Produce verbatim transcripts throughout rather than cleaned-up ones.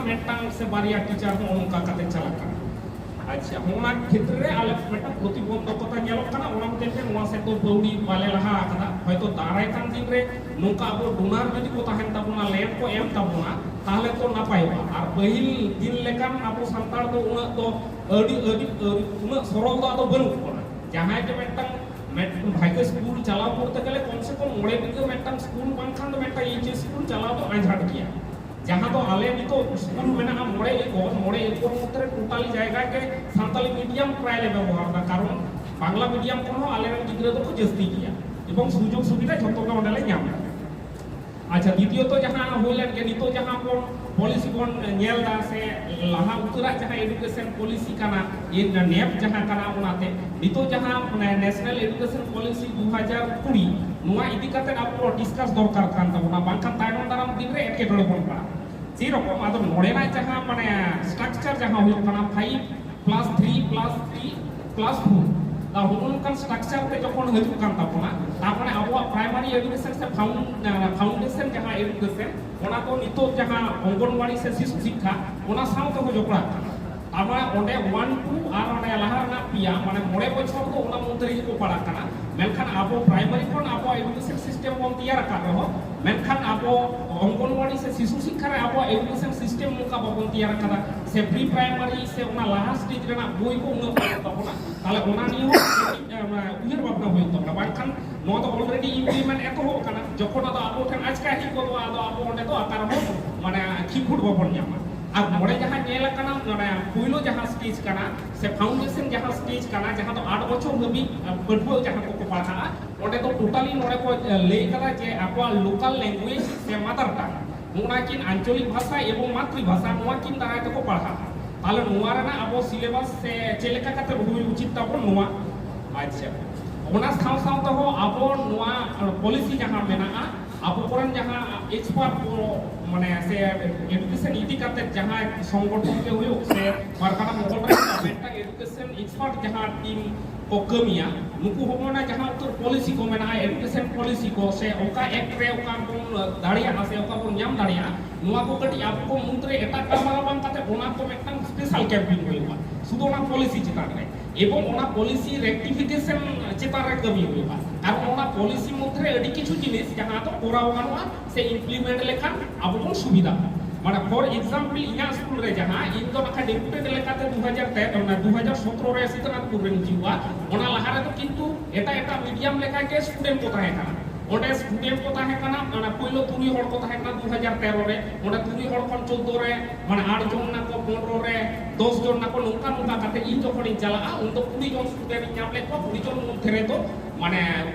ᱢᱤᱫᱴᱟᱝ ᱥᱮ ᱵᱟᱨᱭᱟ ᱴᱤᱪᱟᱨ ᱦᱚᱸ ᱱᱚᱝᱠᱟ ᱠᱟᱛᱮ ᱪᱟᱞᱟᱜ ᱠᱟᱱᱟ᱾ ᱟᱪᱪᱷᱟ, ᱦᱚᱸᱜᱼᱚᱱᱟ ᱠᱷᱮᱛᱨᱮ ᱨᱮ ᱟᱞᱮ ᱢᱤᱫᱴᱟᱝ ᱯᱨᱚᱛᱤᱵᱚᱱᱫᱷᱚᱠᱚᱛᱟ ᱧᱮᱞᱚᱜ ᱠᱟᱱᱟ, ᱚᱱᱟ ᱦᱚᱛᱮᱡ ᱛᱮ ᱱᱚᱣᱟ ᱥᱮᱫ ᱫᱚ ᱯᱟᱹᱣᱲᱤ ᱵᱟᱞᱮ ᱞᱟᱦᱟ ᱟᱠᱟᱫᱟ᱾ ᱦᱚᱭᱛᱚ ᱫᱟᱨᱟᱭ ᱠᱟᱱ ᱫᱤᱱ ᱨᱮ ᱱᱚᱝᱠᱟ ᱟᱵᱚ ᱰᱳᱱᱟᱨ ᱡᱩᱫᱤ ᱠᱚ ᱛᱟᱦᱮᱱ ᱛᱟᱵᱚᱱᱟ, ᱞᱮᱱᱰ ᱠᱚ ᱮᱢ ᱛᱟᱵᱚᱱᱟ, ᱛᱟᱦᱚᱞᱮ ᱛᱚ ᱱᱟᱯᱟᱭᱚᱜᱼᱟ᱾ ᱟᱨ ᱯᱟᱹᱦᱤᱞ ᱫᱤᱱ ᱞᱮᱠᱟᱱ ᱟᱵᱚ ᱥᱟᱱᱛᱟᱲ ᱫᱚ ᱩᱱᱟᱹᱜ ᱫᱚ ᱟᱹᱰᱤ, ᱟᱹᱰᱤ, ᱟᱹᱰᱤ ᱩᱱᱟᱹᱜ ᱥᱚᱨᱚᱞ ᱫᱚ ᱟᱫᱚ ᱵᱟᱹᱱᱩᱜ ᱵᱚᱱᱟ᱾ ᱡᱟᱦᱟᱸᱭ ᱜᱮ ᱢᱤᱫᱴᱟᱝ, ᱢᱤᱫᱴᱟᱝ ᱵᱷᱟᱜᱮ ᱥᱠᱩᱞ ᱪᱟᱞᱟᱣ ᱠᱚᱨᱛᱮ ᱜᱮᱞᱮ ᱠᱚᱢ ᱥᱮ ᱠᱚᱢ ᱢᱚᱬᱮ ᱵᱤᱜᱷᱟᱹ ᱢᱤᱫᱴᱟᱝ ᱥᱠᱩᱞ ᱵᱟᱝᱠᱷᱟᱱ ᱫᱚ ᱢᱤᱫᱴᱟᱝ ᱮᱭᱤᱪ ᱮᱥ ᱥᱠᱩᱞ ᱪᱟᱞᱟᱣ ᱫᱚ ᱟᱸᱡᱷᱟᱴ ᱜᱮᱭᱟ᱾ ᱡᱟᱦᱟᱸ ᱫᱚ ᱟᱞᱮ ᱱᱤᱛᱚᱜ ᱥᱠᱩᱞ ᱢᱮᱱᱟᱜᱼᱟ ᱢᱚᱬᱮ ᱮᱠᱚᱨ, ᱢᱚᱬᱮ ᱮᱠᱚᱨ ᱢᱚᱫᱽᱫᱷᱮ ᱨᱮ ᱴᱳᱴᱟᱞᱤ ᱡᱟᱭᱜᱟ ᱜᱮ ᱥᱟᱱᱛᱟᱲᱤ ᱢᱤᱰᱤᱭᱟᱢ ᱯᱨᱟᱭ ᱞᱮ ᱵᱮᱵᱚᱦᱟᱨ ᱮᱫᱟ, ᱠᱟᱨᱚᱱ ᱵᱟᱝᱞᱟ ᱢᱤᱰᱤᱭᱟᱢ ᱠᱷᱚᱱ ᱦᱚᱸ ᱟᱞᱮᱨᱮᱱ ᱜᱤᱫᱽᱨᱟᱹ ᱫᱚᱠᱚ ᱡᱟᱹᱥᱛᱤ ᱜᱮᱭᱟ ᱮᱵᱚᱝ ᱥᱩᱡᱳᱜᱽ ᱥᱩᱵᱤᱫᱷᱟ ᱡᱷᱚᱛᱚ ᱜᱮ ᱚᱸᱰᱮ ᱞᱮ ᱧᱟᱢ ᱮᱫᱟ᱾ ᱟᱪᱪᱷᱟ, ᱫᱤᱛᱤᱭᱚᱛᱚ ᱡᱟᱦᱟᱸ ᱦᱩᱭ ᱞᱮᱱ ᱜᱮ, ᱱᱤᱛᱚᱜ ᱡᱟᱦᱟᱸ ᱵᱚᱱ ᱯᱚᱞᱤᱥᱤ ᱵᱚᱱ ᱧᱮᱞ ᱮᱫᱟ ᱥᱮ ᱞᱟᱦᱟ ᱩᱛᱟᱹᱨᱟᱜ ᱡᱟᱦᱟᱸ ᱮᱰᱩᱠᱮᱥᱚᱱ ᱯᱚᱞᱤᱥᱤ ᱠᱟᱱᱟ, ᱱᱮᱯ ᱡᱟᱦᱟᱸ ᱠᱟᱱᱟ, ᱚᱱᱟᱛᱮ ᱱᱤᱛᱚᱜ ᱡᱟᱦᱟᱸ ᱱᱮᱥᱱᱟᱞ ᱮᱰᱩᱠᱮᱥᱚᱱ ᱯᱚᱞᱤᱥᱤ ᱫᱩ ᱦᱟᱡᱟᱨ ᱠᱩᱲᱤ, ᱱᱚᱣᱟ ᱤᱫᱤ ᱠᱟᱛᱮ ᱟᱵᱚ ᱰᱤᱥᱠᱟᱥ ᱫᱚᱨᱠᱟᱨ ᱠᱟᱱ ᱛᱟᱵᱚᱱᱟ, ᱵᱟᱝᱠᱷᱟᱱ ᱛᱟᱭᱱᱚᱢ ᱫᱟᱨᱟᱢ ᱫᱤᱱ ᱨᱮ ᱮᱴᱠᱮᱴᱚᱬᱮ ᱵᱚᱱ ᱯᱟᱲᱟᱜᱼᱟ᱾ ᱥᱮᱨᱚᱠᱚᱢ ᱟᱫᱚ ᱱᱚᱰᱮᱱᱟᱜ ᱡᱟᱦᱟᱸ ᱢᱟᱱᱮ ᱥᱴᱨᱟᱠᱪᱟᱨ ᱡᱟᱦᱟᱸ ᱦᱩᱭᱩᱜ ᱠᱟᱱᱟ five plus three plus three plus four, ᱛᱟ ᱦᱚᱸᱜᱼᱚ ᱱᱚᱝᱠᱟᱱ ᱥᱴᱨᱟᱠᱪᱟᱨ ᱛᱮ ᱡᱚᱠᱷᱚᱱ ᱦᱤᱡᱩᱜ ᱠᱟᱱ ᱛᱟᱵᱚᱱᱟ, ᱛᱟᱨ ᱢᱟᱱᱮ ᱟᱵᱚᱣᱟᱜ ᱯᱨᱟᱭᱢᱟᱨᱤ ᱮᱰᱩᱠᱮᱥᱚᱱ ᱥᱮ ᱯᱷᱟᱣᱩᱱ-, ᱯᱷᱟᱣᱩᱱᱰᱮᱥᱚᱱ ᱡᱟᱦᱟᱸ ᱮᱰᱩᱠᱮᱥᱚᱱ, ᱚᱱᱟ ᱫᱚ ᱱᱤᱛᱚᱜ ᱡᱟᱦᱟᱸ ᱚᱝᱜᱚᱱᱣᱟᱲᱤ ᱥᱮ ᱥᱤᱥᱩ ᱥᱤᱠᱠᱷᱟ, ᱚᱱᱟ ᱥᱟᱶ ᱛᱮᱦᱚᱸ ᱡᱚᱯᱲᱟᱜ ᱠᱟᱱᱟ᱾ ᱟᱵᱟᱨ ᱚᱸᱰᱮ ᱚᱣᱟᱱ ᱴᱩ ᱟᱨ ᱚᱸᱰᱮ ᱞᱟᱦᱟ ᱨᱮᱱᱟᱜ ᱯᱮᱭᱟ, ᱢᱟᱱᱮ ᱢᱚᱬᱮ ᱵᱚᱪᱷᱚᱨ ᱫᱚ ᱚᱱᱟ ᱢᱚᱫᱽᱫᱷᱮ ᱨᱮᱜᱮ ᱠᱚ ᱯᱟᱲᱟᱜ ᱠᱟᱱᱟ᱾ ᱢᱮᱱᱠᱷᱟᱱ ᱟᱵᱚ ᱯᱨᱟᱭᱢᱟᱨᱤ ᱠᱷᱚᱱ ᱟᱵᱚᱣᱟᱜ ᱮᱰᱩᱠᱮᱥᱚᱱ ᱥᱤᱥᱴᱮᱢ ᱵᱚᱱ ᱛᱮᱭᱟᱨ ᱟᱠᱟᱫ ᱨᱮᱦᱚᱸ, ᱢᱮᱱᱠᱷᱟᱱ ᱟᱵᱚ ᱚᱝᱜᱚᱱᱣᱟᱲᱤ ᱥᱮ ᱥᱤᱥᱩ ᱥᱤᱠᱠᱷᱟ ᱨᱮ ᱟᱵᱚᱣᱟᱜ ᱮᱰᱩᱠᱮᱥᱚᱱ ᱥᱤᱥᱴᱮᱢ ᱱᱚᱝᱠᱟ ᱵᱟᱵᱚᱱ ᱛᱮᱭᱟᱨ ᱟᱠᱟᱫᱟ, ᱥᱮ ᱯᱨᱤ ᱯᱨᱟᱭᱢᱟᱨᱤ ᱥᱮ ᱚᱱᱟ ᱞᱟᱦᱟ ᱥᱴᱮᱡᱽ ᱨᱮᱱᱟᱜ ᱵᱳᱭ ᱠᱚ ᱩᱱᱟᱹᱜ ᱵᱟᱹᱱᱩᱜ ᱛᱟᱵᱚᱱᱟ᱾ ᱛᱟᱦᱚᱞᱮ ᱚᱱᱟ ᱱᱤᱭᱮ ᱦᱚᱸ ᱠᱟᱹᱴᱤᱡ, ᱮ, ᱩᱭᱦᱟᱹᱨ ᱵᱷᱟᱵᱽᱱᱟ ᱦᱩᱭᱩᱜ ᱛᱟᱵᱚᱱᱟ, ᱵᱟᱝᱠᱷᱟᱱ ᱱᱚᱣᱟ ᱫᱚ ᱚᱞᱨᱮᱰᱤ ᱤᱢᱯᱞᱤᱢᱮᱱᱴ ᱮᱛᱚᱦᱚᱵ ᱠᱟᱱᱟ, ᱡᱚᱠᱷᱚᱱ ᱟᱫᱚ ᱟᱵᱚ ᱴᱷᱮᱱ ᱟᱪᱠᱟ ᱦᱮᱡ ᱜᱚᱫᱚᱜᱼᱟ, ᱟᱫᱚ ᱟᱵᱚ ᱚᱸᱰᱮ ᱫᱚ ᱚᱠᱟ ᱨᱮᱦᱚᱸ ᱢᱟᱱᱮ ᱠᱷᱤᱠᱷᱩᱴ ᱵᱟᱵᱚᱱ ᱧᱟᱢᱟ᱾ ᱟᱨ ᱱᱚᱰᱮ ᱡᱟᱦᱟᱸ ᱧᱮᱞ ᱟᱠᱟᱱᱟ, ᱢᱟᱱᱮ ᱯᱩᱭᱞᱩ ᱡᱟᱦᱟᱸ ᱥᱴᱮᱡᱽ ᱠᱟᱱᱟ ᱥᱮ ᱯᱷᱟᱣᱩᱱᱰᱮᱥᱚᱱ ᱡᱟᱦᱟᱸ ᱥᱴᱮᱡᱽ ᱠᱟᱱᱟ, ᱡᱟᱦᱟᱸ ᱫᱚ ᱟᱴ ᱵᱚᱪᱷᱚᱨ ᱦᱟᱹᱵᱤᱡ, ᱮ, ᱯᱟᱹᱴᱷᱩᱣᱟᱹ ᱡᱟᱦᱟᱸ ᱠᱚᱠᱚ ᱯᱟᱲᱦᱟᱜᱼᱟ, ᱚᱸᱰᱮ ᱫᱚ ᱴᱳᱴᱟᱞᱤ ᱱᱚᱰᱮ ᱠᱚ, ᱮ, ᱞᱟᱹᱭ ᱠᱟᱫᱟ ᱡᱮ ᱟᱵᱚᱣᱟᱜ ᱞᱳᱠᱟᱞ ᱞᱮᱝᱜᱩᱭᱮᱡᱽ ᱥᱮ ᱢᱟᱫᱟᱨ ᱴᱟᱝ, ᱱᱚᱜᱼᱚ ᱱᱟ ᱠᱤᱱ ᱟᱧᱪᱚᱞᱤᱠ ᱵᱷᱟᱥᱟ ᱮᱵᱚᱝ ᱢᱟᱛᱨᱤ ᱵᱷᱟᱥᱟ, ᱱᱚᱣᱟ ᱠᱤᱱ ᱫᱟᱨᱟᱭ ᱛᱮᱠᱚ ᱯᱟᱲᱦᱟᱜᱼᱟ᱾ ᱛᱟᱦᱚᱞᱮ ᱱᱚᱣᱟ ᱨᱮᱱᱟᱜ ᱟᱵᱚ ᱥᱤᱞᱮᱵᱟᱥ ᱥᱮ ᱪᱮᱫ ᱞᱮᱠᱟ ᱠᱟᱛᱮ ᱦᱩᱭ ᱩᱪᱤᱛ ᱛᱟᱵᱚᱱ ᱱᱚᱣᱟ? ᱟᱪᱪᱷᱟ, ᱚᱱᱟ ᱥᱟᱶ ᱥᱟᱶ ᱛᱮᱦᱚᱸ ᱟᱵᱚ ᱱᱚᱣᱟ, ᱮ, ᱯᱚᱞᱤᱥᱤ ᱡᱟᱦᱟᱸ ᱢᱮᱱᱟᱜᱼᱟ, ᱟᱵᱚ ᱠᱚᱨᱮᱱ ᱡᱟᱦᱟᱸ ᱮᱠᱥᱯᱟᱨᱴ ᱠᱚ, ᱢᱟᱱᱮ ᱥᱮ ᱮᱰᱩᱠᱮᱥᱚᱱ ᱤᱫᱤ ᱠᱟᱛᱮ ᱡᱟᱦᱟᱸᱭ ᱥᱚᱝᱜᱚᱴᱷᱚᱱ ᱜᱮ ᱦᱩᱭᱩᱜ ᱥᱮ ᱯᱟᱨᱜᱟᱱᱟ ᱢᱚᱦᱚᱞ ᱨᱮ ᱢᱤᱫᱴᱟᱝ ᱮᱰᱩᱠᱮᱥᱚᱱ ᱮᱠᱥᱯᱟᱨᱴ ᱡᱟᱦᱟᱸ ᱴᱤᱢ ᱠᱚ ᱠᱟᱹᱢᱤᱭᱟ, ᱱᱩᱠᱩ ᱦᱚᱸ ᱚᱱᱟ ᱡᱟᱦᱟᱸ ᱩᱛᱟᱹᱨ ᱯᱚᱞᱤᱥᱤ ᱠᱚ ᱢᱮᱱᱟᱜᱼᱟ, ᱮᱰᱩᱠᱮᱥᱚᱱ ᱯᱚᱞᱤᱥᱤ ᱠᱚ, ᱥᱮ ᱚᱠᱟ ᱮᱠᱴ ᱨᱮ ᱚᱠᱟ ᱵᱚᱱ ᱫᱟᱲᱮᱭᱟᱜᱼᱟ ᱥᱮ ᱚᱠᱟ ᱵᱚᱱ ᱧᱟᱢ ᱫᱟᱲᱮᱭᱟᱜᱼᱟ, ᱱᱚᱣᱟ ᱠᱚ ᱠᱟᱹᱴᱤᱡ ᱟᱵᱚ ᱠᱚ ᱢᱩᱫᱽᱨᱮ ᱮᱴᱟᱜ ᱜᱟᱞᱢᱟᱨᱟᱣ ᱵᱟᱝ ᱠᱟᱛᱮ ᱚᱱᱟ ᱠᱚ ᱢᱤᱫᱴᱟᱝ ᱥᱯᱮᱥᱟᱞ ᱠᱮᱢᱯᱮᱱ ᱦᱩᱭᱩᱜᱼᱟ ᱥᱩᱫᱷᱩ ᱚᱱᱟ ᱯᱚᱞᱤᱥᱤ ᱪᱮᱛᱟᱱ ᱨᱮ, ᱮᱵᱚᱝ ᱚᱱᱟ ᱯᱚᱞᱤᱥᱤ ᱨᱮᱠᱴᱤᱯᱷᱤᱠᱮᱥᱚᱱ ᱪᱮᱛᱟᱱ ᱨᱮ ᱠᱟᱹᱢᱤ ᱦᱩᱭᱩᱜᱼᱟ᱾ ᱠᱟᱨᱚᱱ ᱚᱱᱟ ᱯᱚᱞᱤᱥᱤ ᱢᱚᱫᱽᱫᱷᱮ ᱨᱮ ᱟᱹᱰᱤ ᱠᱤᱪᱷᱩ ᱡᱤᱱᱤᱥ ᱡᱟᱦᱟᱸ ᱫᱚ ᱠᱚᱨᱟᱣ ᱜᱟᱱᱚᱜᱼᱟ ᱥᱮ ᱤᱢᱯᱞᱤᱢᱮᱱᱴ ᱞᱮᱠᱷᱟᱱ ᱟᱵᱚ ᱵᱚᱱ ᱥᱩᱵᱤᱫᱷᱟᱜᱼᱟ᱾ ᱢᱟᱱᱮ ᱯᱷᱚᱨ ᱮᱠᱡᱟᱢᱯᱞ, ᱤᱧᱟᱹᱜ ᱥᱠᱩᱞ ᱨᱮ ᱡᱟᱦᱟᱸ ᱤᱧ ᱫᱚ ᱱᱟᱠᱷᱟᱱ ᱰᱮᱯᱩᱴᱮᱰ ᱞᱮᱠᱟᱛᱮ ᱫᱩ ᱦᱟᱡᱟᱨ ᱛᱮᱨᱚ, ᱢᱟᱱᱮ ᱫᱩ ᱦᱟᱡᱟᱨ ᱥᱚᱛᱨᱚ ᱨᱮ ᱥᱤᱛᱟᱹᱱᱟᱛᱷᱯᱩᱨ ᱨᱮᱧ ᱦᱤᱡᱩᱜᱼᱟ, ᱚᱱᱟ ᱞᱟᱦᱟ ᱨᱮᱫᱚ ᱠᱤᱱᱛᱩ ᱮᱴᱟᱜ ᱮᱴᱟᱜ ᱢᱤᱰᱤᱭᱟᱢ ᱞᱮᱠᱟ ᱜᱮ ᱥᱴᱩᱰᱮᱱᱴ ᱠᱚ ᱛᱟᱦᱮᱸ ᱠᱟᱱᱟ᱾ ᱚᱸᱰᱮ ᱥᱴᱩᱰᱮᱱᱴ ᱠᱚ ᱛᱟᱦᱮᱸ ᱠᱟᱱᱟ, ᱚᱱᱟ ᱯᱳᱭᱞᱳ ᱛᱩᱨᱩᱭ ᱦᱚᱲ ᱠᱚ ᱛᱟᱦᱮᱸ ᱠᱟᱱᱟ ᱫᱩ ᱦᱟᱡᱟᱨ ᱛᱮᱨᱚ ᱨᱮ, ᱚᱸᱰᱮ ᱛᱩᱨᱩᱭ ᱦᱚᱲ ᱠᱷᱚᱱ ᱪᱳᱫᱽᱫᱳ ᱨᱮ, ᱢᱟᱱᱮ ᱟᱴ ᱡᱚᱱ ᱱᱟᱠᱚ, ᱯᱚᱱᱨᱚ ᱨᱮ ᱫᱚᱥ ᱡᱚᱱ ᱱᱟᱠᱚ, ᱱᱚᱝᱠᱟ ᱱᱚᱝᱠᱟ ᱠᱟᱛᱮ ᱤᱧ ᱡᱚᱠᱷᱚᱱᱤᱧ ᱪᱟᱞᱟᱜᱼᱟ, ᱩᱱ ᱫᱚ ᱠᱩᱲᱤ ᱡᱚᱱ ᱥᱴᱩᱰᱮᱱᱴ ᱤᱧ ᱧᱟᱢ ᱞᱮᱫ ᱠᱚᱣᱟ᱾ ᱠᱩᱲᱤ ᱡᱚᱱ ᱢᱚᱫᱽᱫᱷᱮ ᱨᱮᱫᱚ ᱢᱟᱱᱮ